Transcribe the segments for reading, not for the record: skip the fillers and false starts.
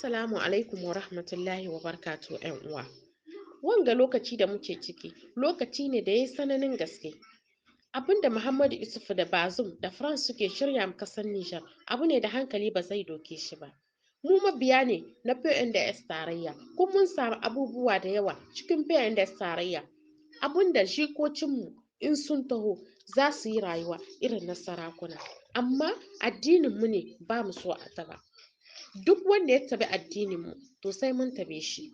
Assalamu alaikum wa rahmatullahi wa barakatuhu, 'yan uwa. Wanga lokaci da muke ciki, lokaci ne da yayi tsananin gaske. Abinda Muhammadu Isufu da Bazoum da France suke shirya ma ƙasar Nijar abu ne da hankali ba zai doke shi ba. Mu mabiya ne na PNDS Tarayya, kuma mun samu abubuwa da yawa cikin PNDS Tarayya. Abunda jikokinmu in sun taho za su yi rayuwa irin na sarakuna. Amma addininmu ne ba mu so a taɓa. Duk wanda ya taɓi addininmu, to sai mun taɓe shi.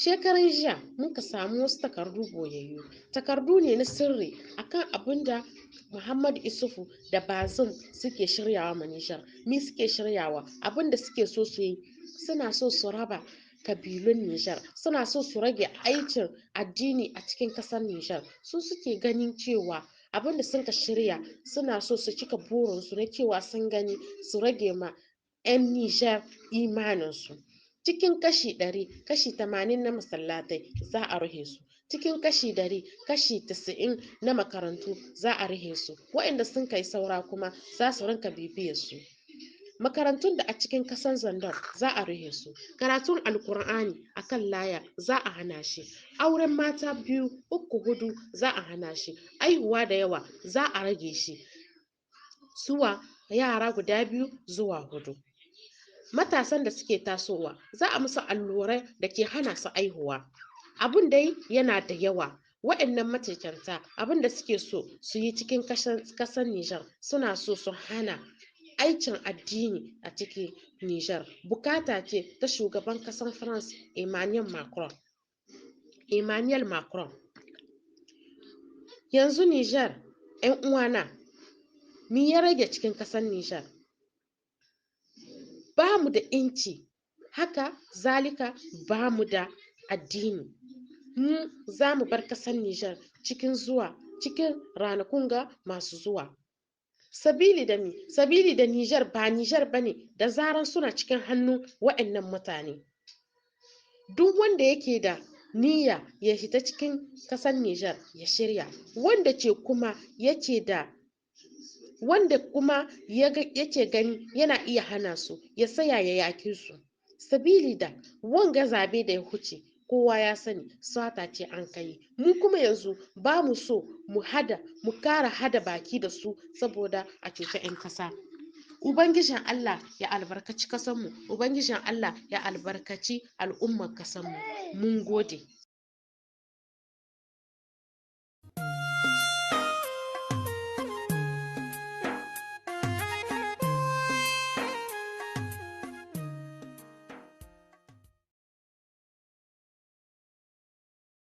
Shekaran jiya muka samu wasu takardu boyayyu. Takardu ne na sirri akan abinda Muhammadu Isufu da Bazoum suke shiryawa ma Nijar. Me suke shiryawa? Abinda suke so su yi, suna so su raba kabilun Nijar, suna so su rage aikin addini a cikin ƙasar Nijar. Su suke ganin cewa abinda sun ka shirya, suna so su cika burinsu na cewa sun gani su rage ma 'yan Nijar imaninsu. Cikin kashi 100, kashi 80 na masallatai za a rufe su. Cikin kashi 100, kashi 90 na makarantu za a rufe su. Waɗanda sun kai saura kuma za su rinka bibiyar su. Makarantun da a cikin ƙasar Zandar za a rufe su. Karatun Alkur'ani a kan laya za a hana shi. Auren mata biyu, uku, hudu za a hana shi. Aihuwa da yawa za a rage shi zuwa yara guda biyu zuwa hudu. Matasan da suke tasowa za a musu allurai da ke hana su aihuwa. Abun dai yana da yawa. Waɗannan macancanta, abin da suke so su yi cikin ƙasar Nijar, suna so su hana aikin addini a cikin Nijar. Bukata ce ta shugaban ƙasar France, Emmanuel Macron. Emmanuel Macron. Yanzu Nijar, 'yan uwana, me ya rage cikin ƙasar Nijar? Ba mu da 'yanci, haka zalika ba mu da addini. Mu za mu bar ƙasar Nijar cikin ranakun ga masu zuwa. Sabili da me? Sabili da Nijar ba Nijar ba ne da zaran suna cikin hannun waɗannan mutane. Duk wanda yake da niyya ya fita cikin ƙasar Nijar, ya shirya. Wanda ce kuma yake da wanda kuma yake gani yana iya hana su, ya tsaya ya yake su. Sabili da wanga zabe da ya wuce, kowa ya sani sata ce an kai. Mu kuma yanzu ba mu so mu kara hada baki da su saboda a cuci 'yan kasa. Ubangijin Allah ya albarkaci kasanmu, Ubangijin Allah ya albarkaci al'ummar kasanmu. Mun gode.